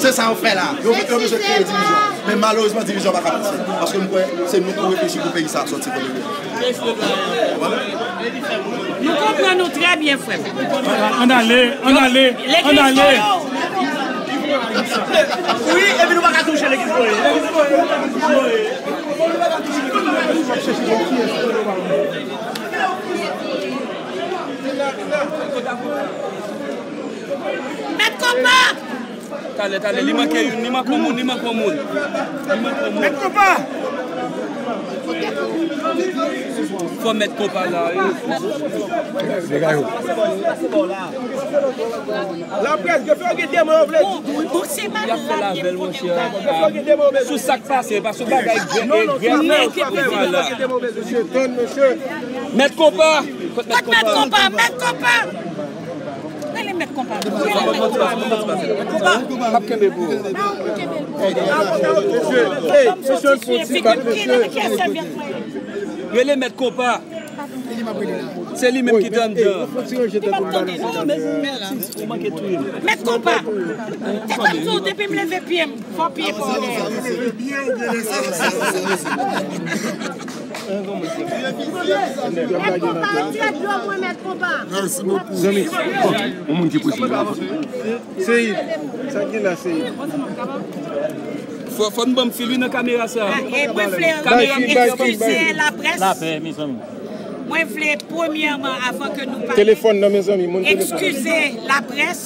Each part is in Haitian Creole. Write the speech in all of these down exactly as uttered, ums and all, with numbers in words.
Se sa yo fè la. Yo, yo bezwen kreye divizyon. Men malerezman, divizyon pa ka pase. Paske m kwè se nou pou reflechi pou peyi sa a sòti kote l ye. Nou konprann nou trè byen, frè m. Ann ale, ann ale, ann ale. Legliz Voye. Wi, epi nou pa ka touche legliz Voye. Legliz Voye, legliz Voye. Mèt Konpa! Talè, talè, li manke youn, li manke yon moun, li manke yon moun. Li manke yon moun. Mèt Konpa! Fò Mèt Konpa la, wi. Laprès, yo fè gen de mò yo vle di tou, wi. Bon, se pa la y ap fè l avè l, monchè. Sou sa k pase, paske bagay grè, e grè fè yo frape mal la. Mèt Konpa! Kot Mèt Konpa? Mèt Konpa! Rele Mèt Konpa. Ap kenbe pou ou. Mesye, mesye, fon ti bat, mesye. Rele Mèt Konpa. Se li menm ki te anndan. Fon ti ranje tèt ou m bagay sa. Mèt Konpa. Te konn di w depi m leve pye m, fò pye pa w dèyè. Mèt Konpa, tire dlo mwen, Mèt Konpa. Zanmi, yon moun ki preche. Seyid, sa k gen la, Seyid? Fò, fò n ban m fil wi nan kamera sa. E mwen vle eskize laprès. Lapè, mezanmi. Mwen vle premyèman, avan ke nou pale, telefòn nan, mezanmi, moun telefòn. Eskize laprès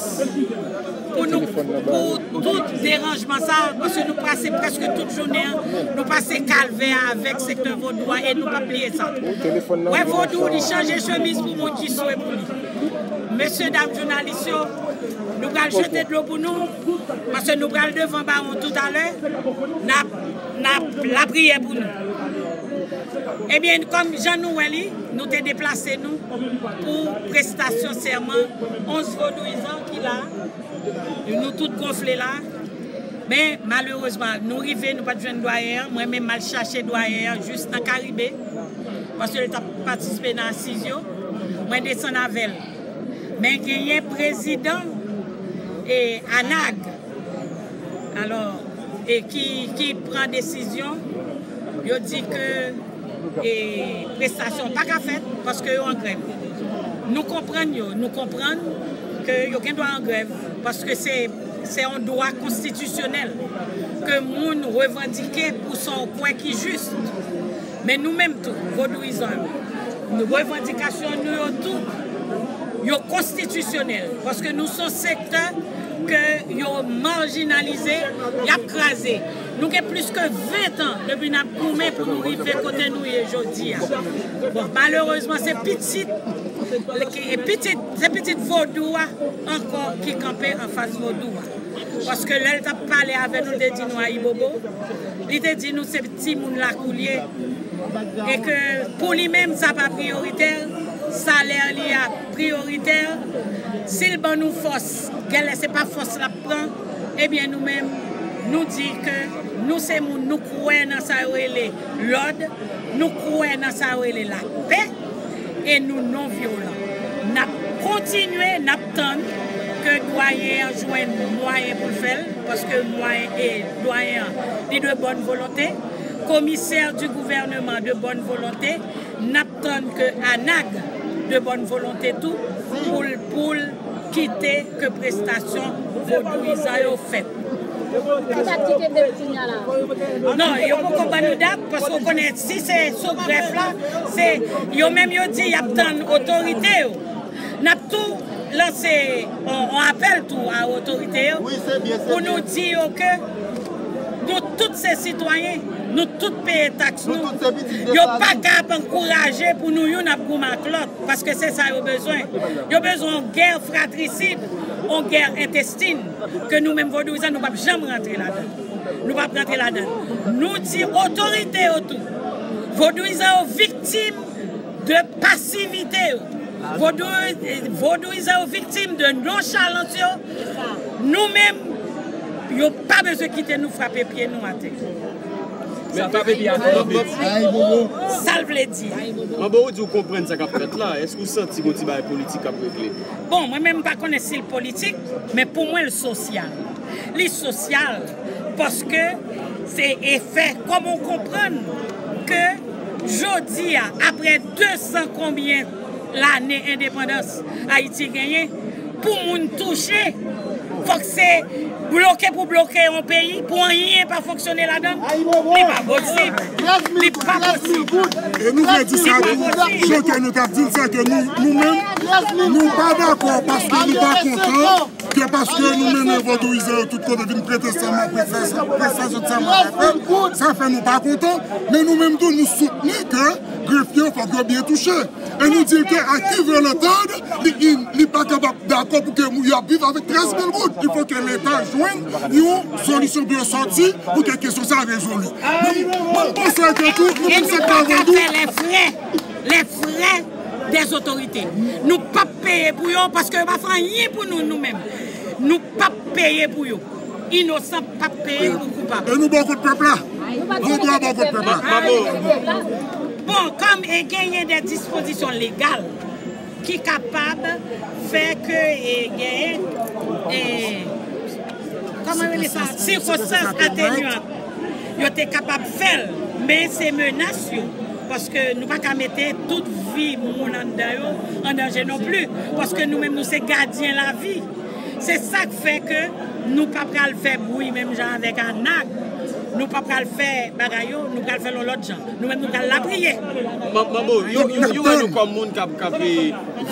pou nou, pou tout deranjman sa, paske nou pase prèske tout jounen an, nou pase kalvè a avèk sektè vodou a e nou p ap bliye sa. Wè vodou, li chanje chemiz pou moun ki swe pou li. Mesye dam jounalis yo, nou pral jete dlo pou nou, paske nou pral devan bawon toutalè, n ap, n ap lapriyè pou nou. Ebyen, kòm jan nou wè li, nou te deplase nou pou prestasyon sèman onz vodouyizan ki la. Nou tout gonfle la. Men, malerezman, nou rive, nou pa t jwenn dwayen an. Mwen menm, m al chache dwayen an jis nan Karibe, paske l t ap patisipe nan asiz yo. Mwen desann avè l. Men genyen prezidan, e, ANAG, alò, e ki, ki pran desizyon, yo di ke, e, prestasyon pa ka fèt paske yo an grèv. Nou konprann yo, nou konprann ke yo gen dwa an grèv paske se, se yon dwa konstitisyonèl ke moun revandike pou sa w kwè ki jis. Men nou menm tou, vodouyizan yo, nou, revandikasyon nou yo tou, yo konstitisyonèl, paske nou se yon sektè ke yo majinalize, y ap kraze. Nou gen plis ke ven tan depi n ap goumen pou nou rive kote nou ye jodi a. Bon, malerezman, se pitit, pitit, se pitit vodou a ankò ki kanpe anfas vodou a. Paske lè l t ap pale avè nou, l te di nou ayibobo. Li te di nou se timoun lakou l ye. E ke pou li menm, sa pa priyoritè, salè li a priyoritè. Si l ban nou fòs, genlè se pa fòs l ap pran. Ebyen, nou menm, nou di ke nou se moun, nou kwè nan sa yo rele lòd, nou kwè nan sa yo rele lapè. E nou non vyolan. N ap kontinye, n ap tann ke dwayen an jwenn mwayen pou l fè l, paske mwayen, e, dwayen an, li de bòn volonte. Komisè di gouvèneman de bòn volonte. N ap tann ke ANAG de bòn volonte tou pou l, pou l kite ke prestasyon vodouyizan yo fèt. Ki dat ki te fèt kounye a la? Non, yo poko ban nou dat, paske w konnen, si se sou grèf la, se yo menm yo di y ap tann otorite yo. N ap tou lanse yon, yon apèl tou a otorite yo pou nou di yo ke nou tout se sitwayen, nou tout peye taks nou. Yo pa ka ap ankouraje pou nou youn ap goumen ak lòt. Paske se sa yo bezwen. Yo bezwen yon gè fratrisid, yon gè entestin, ke nou menm vodouyizan, nou p ap janm rantre ladan l. Nou p ap rantre ladan l. Nou di otorite yo tou, vodouyizan yo viktim de pasivite yo. Vodou-, vodouyizan yo viktim de nonchalans yo. Nou menm, yo pa bezwen kite nou frape pye nou atè. Men pa vle di a. Sa l vle di a. Manbo, ou di w konprann sa k ap fèt la. Èske w santi gon ti bagay politik k ap regle? Bon, mwen menm, m pa konnen si l politik, men pou mwen, l sosyal. Li sosyal, paske se efè, kòman w konprann ke jodi a, apre de san konbyen lane endepandans Ayiti genyen, pou moun touche, fòk se bloke pou bloke yon peyi, pou anyen pa fonksyone ladan l. Li pa posib. Li pa posib. E nou vle di sa tou, jan ke nou t ap di l, se ke nou, nou menm, nou pa dakò paske nou pa kontan ke paske nou mennen vodouyizan yo tout kote vin prete sèman, prete sèman, prete sèman, sa fè nou pa kontan, men nou menm tou, nou soutni ke grefye yo fòk yo byen touche. E nou di l ke à qui veut l'entendre, li, li, li pa kapab dakò pou ke moun yo ap viv avèk trèz mil goud. Il faut que Leta jwenn yon solisyon pou yo sòti, pou ke kesyon sa rezoli. Mwen, mwen panse ke tou, nou menm sektè vodou, fè les frais, les frais des autorités. Nou p ap peye pou yo, paske yo pa fè anyen pou nou, nou menm. Nou p ap peye pou yo. Inosan p ap peye pou koupab. E nou bò kot pèp la. Nou dwe bò kot pèp la. Bon, kòm e genyen de dispozisyon legal ki kapab fè ke e genyen, e, kòman rele sa? Sikonstans atenyant. Yo te kapab fè l, men se menas yo. Paske nou pa ka mete tout vi moun anndan yo an danje non pli. Paske nou menm, nou se gadyen lavi. Se sa k fè ke nou pa pral fè bri menm jan avèk Anag. Nou pa pral fè bagay yo, nou pral fè l yon lòt jan. Nou menm, nou pral lapriyè. Man-, Manbo, yo, yo, yo wè nou kòm moun k ap, k ap, e,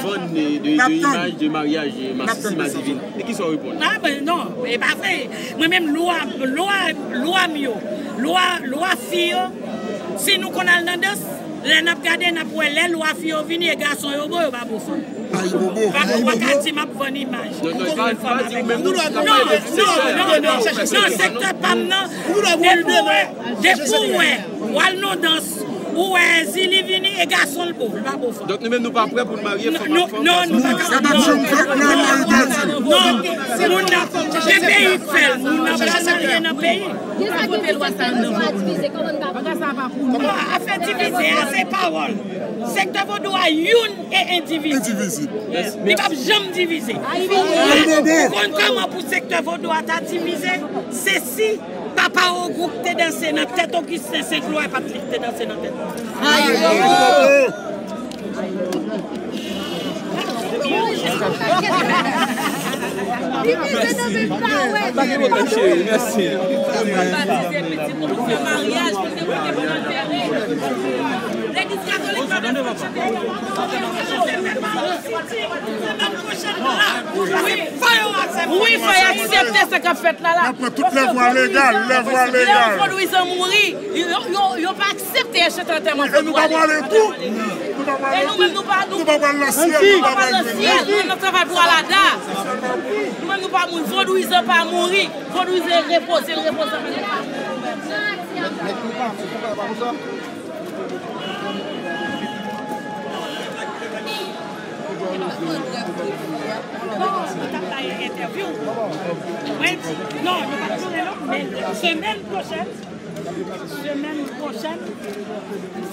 vann de, de, de imaj de maryaj, e, Masisi Madivin. E kisa w reponn? Ah, ben non, e pa vre. Mwen menm, lwa, lwa, lwa m yo, lwa, lwa fi yo, si nou konn al nan dans, lè n ap gade, n ap wè lè lwa fi yo vini, e gason yo bon, yo pa bon fanm. Ayibobo. Ou pa ka di m ap vann imaj. Non, non, non, non, non, non, non, non, sektè pa m nan, depi w wè, depi w wè, w al nan dans, ou wè Zili vini, e gason l bon, li pa bon fanm. Donk nou menm nou pa prè pou n marye fanm ak fanm. Non, non, nou pa ka. Sa pa t janm fèt nan lari de Dye. Non, moun nan, se peyi k fè l, moun nan pa ka marye nan peyi. Kisa ki fè nou pa divize? Kòman nou ka fè? Afè divize a, se pawòl. Sektè vodou a youn e endivizib. Endivizib. Li p ap janm divize. Ou konn kòman pou sektè vodou a ta divize? Se si papa Ogou k te danse nan tèt Ogisten Senk Lwa, e pa t li k te danse nan tèt. Divize nan men pa wè. Mèsi. Batize pitit nou pou fè maryaj, pou te pote pou antere. Legliz katolik pa mèt fè chante. Semèn pwochèn la. Wi, fò yo aksepte sa k ap fèt la la. N ap pran tout lèvwa legal, lèvwa legal. Lè yon vodouyizan mouri, yo, yo, yo pa aksepte chante antèman vodou a. E nou pa prale tou. Nou pa prale tou. Nou pa pral nan syèl, nou pa pral nan syèl. Nou nan travay pou Alada. Nou menm nou pa mouri. Vodouyizan pa mouri. Vodouyizan repoze, l repoze. Non, mwen t ap bay entèvyou. Mwen di, non, nou pa t joure non, men semèn pwochèn, semèn pwochèn,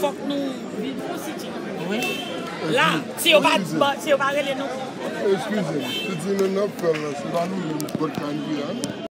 fòk nou vin pou sitye. Wi. La, si yo pa, si yo pa rele nou. Eskize, se di nou n ap fè l la, se pa nou menm k pòt kanri a.